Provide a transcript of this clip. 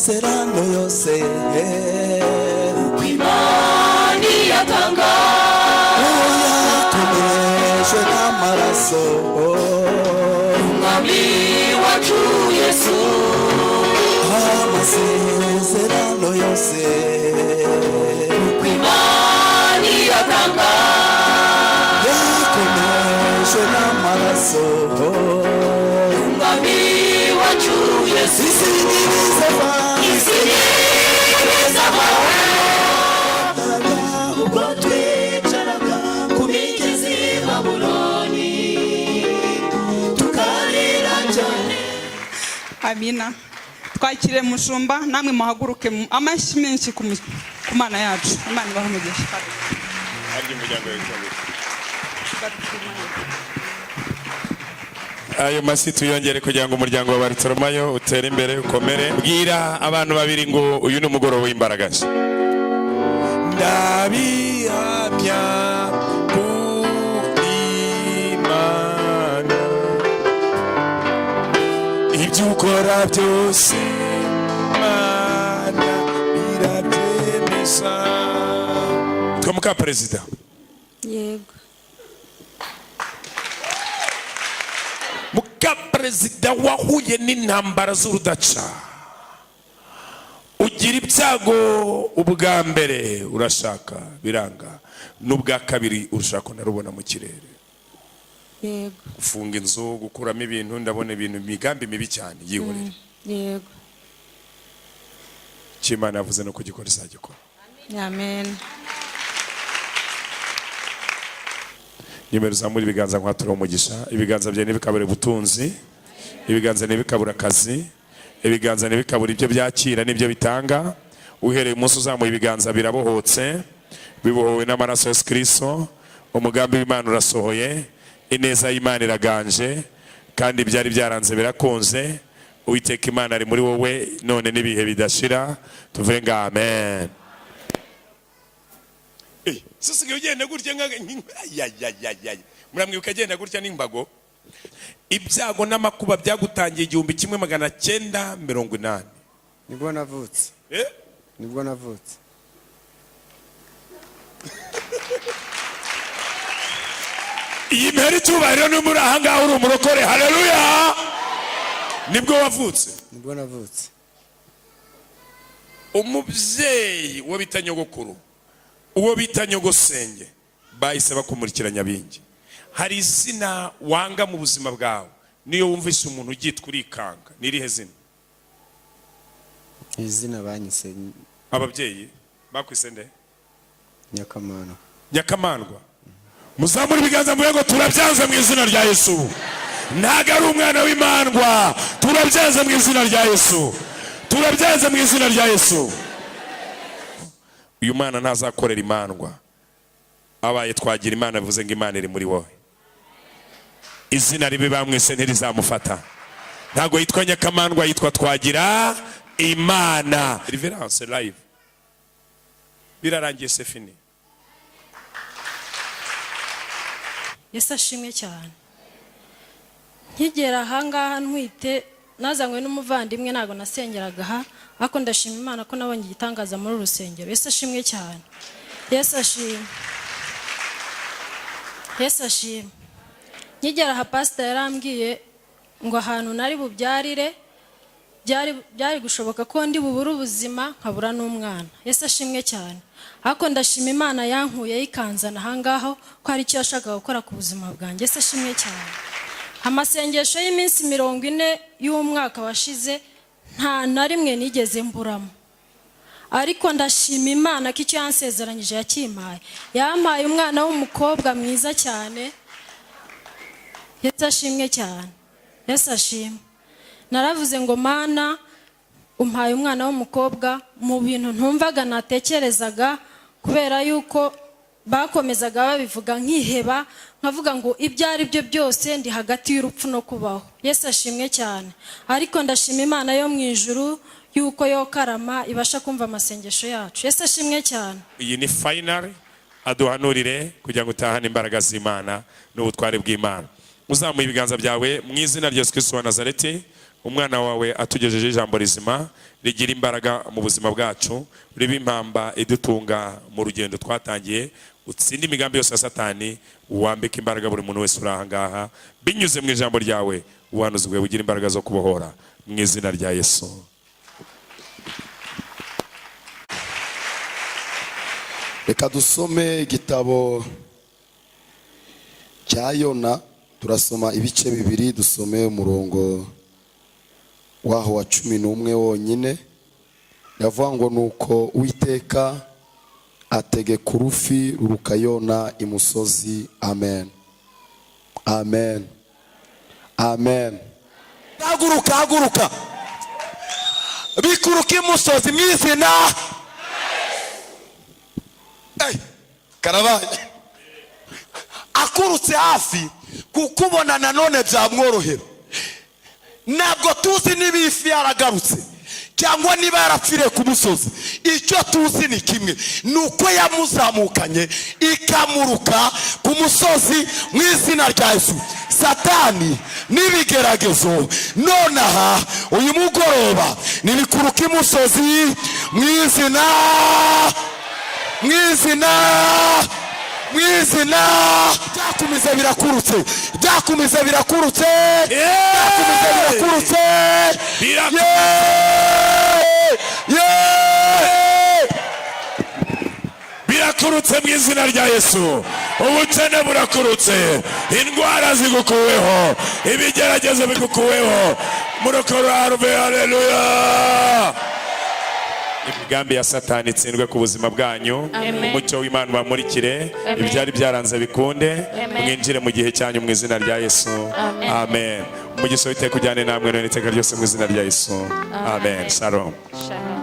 Amasezerano yose Imana iyatanga yakomejwe n'amaraso. Umwami wacu Yesu. Amasezerano yose Imana iyatanga yakomejwe n'amaraso. Umwami wacu Yesu. Isi n'ibizava. Isi n'ibizavaho. Ubwo twicaraga ku migezi i Babuloni, tukarira cyane. Amina. Twakire mushumba, namwe muhaguruke amashyi menshi ku Mana yacu. Imana ibahe umugisha. Harya umuryango witwa gute? Ayo mashyi tuyongere kugira ngo umuryango wa Barutolomayo utere imbere, ukomere. Bwira abantu babiri ngo uyu ni umugoroba w'imbaraga nshya. Ndabihamya kuri Imana, ibyo ukora byose, Mana, birabyemeza. Twa muka perezida. Yego. Muka perezida, wahuye n'intambara z'urudaca, ugira ibyago. Ubwa mbere urashaka biranga, n'ubwa kabiri urushako narubona mu kirere. Yego. Gufunga inzu, gukuramo ibintu, ndabona ibintu, imigambi mibi cyane, yihorere. Yego. Icyo Imana yavuze no kugikora izagikora. Amen. Nimero, uzamura ibiganza nkwatura umugisha. Ibiganza byawe ntibikabure ubutunzi, ibiganza ntibikabure akazi, ibiganza ntibikabure ibyo byakira n'ibyo bitanga. Uhereye umunsi uzamuye ibiganza, birabohotse, bibohowe n'amaraso ya Yesu Kristo. Umugambi w'Imana urasohoye, ineza y'Imana iraganje, kandi ibyari byaranze birakunze. Uwiteka Imana ari muri wowe none n'ibihe bidashira. Tuvuge ngo amen. Usigaye ugenda gutya ayayayayay. Muramwibuka agenda gutya n'imbago. Ibyago n'amakuba byagutangiye 1980. Nibwo navutse. Eh? Nibwo navutse. Iyi mpera icyubahiro ni muri ahangaha uri umurokore. Haleluya! Nibwo wavutse? Nibwo navutse. Umubyeyi, uwo bita nyogokuru, uwo bita nyogosenge, bahise bakumurikira Nyabingi. Hari izina wanga mu buzima bwawe, niyo wumvise umuntu ugitwa urikanga, ni irihe zina? Izina banyise. Ababyeyi bakwise nde? Nyakamana. Nyakamandwa. Muzamure ibiganza muvuge ngo turabyanze mu izina rya Yesu. Ntabwo ari umwana w'imandwa. Turabyanze mu izina rya Yesu, turabyanze mu izina rya Yesu. Uyu mwana ntazakorera imandwa. Abaye twagira Imana, bivuze ngo Imana iri muri wowe. Izina ribi bamwise ntirizamufata. Ntabwo yitwa Nyakamandwa, yitwa Twagira Imana. Deliverance live, birarangiye, c'est fini. Yesu ashimwe cyane. Nkigera ahangaha ntwite, nazanywe n'umuvandimwe, ntabwo nasengeraga aha, ariko ndashima Imana ko nabonye igitangaza muri uru rusengero. Yesu ashimwe cyane. Yesu ashimwe, Yesu ashimwe. Nkigera aha, pasita yarambwiye ngo ahantu nari bubyarire byari gushoboka ko ndi bubure ubuzima, nkabura n'umwana. Yesu ashimwe cyane. Ariko ndashima Imana yankuye ikanzana ahangaho, ko hari icyo yashakaga gukora ku buzima bwanjye. Yesu ashimwe cyane. Amasengesho y'iminsi 40 y'umwaka washize, nta na rimwe nigeze mburamo, ariko ndashima Imana ko icyo yansezeranyije yakimpaye. Yampaye umwana w'umukobwa mwiza cyane. Yesu ashimwe cyane. Yesu ashimwe. Naravuze ngo: "Mana, umpaye umwana w'umukobwa mu bintu ntumvaga natekerezaga, kubera yuko bakomezaga babivuga nkiheba, nkavuga ngo ibyo ari byo byose ndi hagati y'urupfu no kubaho." Yesu ashimwe cyane. Ariko ndashima Imana yo mu ijuru yuko yo karama ibasha kumva amasengesho yacu. Yesu ashimwe cyane. Iyi ni final. Aduhanurire kugira ngo utahane imbaraga z'Imana n'ubutware bw'Imana. Uzamuye ibiganza byawe mu izina rya Yesu Kristo wa Nazareti. Umwana wawe atugejeje ijambo rizima rigira imbaraga mu buzima bwacu, riba impamba idutunga mu rugendo twatangiye. Utsinde imigambi yose ya Satani, wambike imbaraga buri muntu wese uri aha ngaha binyuze mu ijambo ryawe. Ubuhanuzi bwawe bugira imbaraga zo kubohora mu izina rya Yesu. Reka dusome igitabo cya Yona. Turasoma ibice 2, dusome umurongo waho wa 11 wonyine. Yavuga ngo nuko Uwiteka ategeka urufi ruruka Yona imusozi. Amen, amen, amen. Haguruka, haguruka, bikuruka imusozi mu izina. Karabaye akurutse hafi kukubona nanone byamworohera. Ntabwo tuzi niba ifi yaragarutse cyangwa niba yarapfiriye ku musozi. Icyo tuzi ni kimwe, ni uko yamuzamukanye ikamuruka ku musozi mu izina rya Yesu. Satani n'ibigeragezo nonaha uyu mugoroba nibikuruka imusozi mu izina, mu izina, mu izina. Byakumize birakurutse, byakumize birakurutse, byakumize birakurutse. Birakurutse mu izina rya Yesu. Ubukene burakurutse, indwara zigukuweho, ibigeragezo bigukuweho. Murokoraruve, haleluya. Imigambi ya Satani itsindwe ku buzima bwanyu. Umucyo w'Imana ubamurikire, ibyari byaranze bikunde, mwinjire mu gihe cyanyu mu izina rya Yesu. Amen. Umugisha w'Uwiteka ujyane namwe none iteka ryose mu izina rya Yesu. Amen. Shalom. Shalom.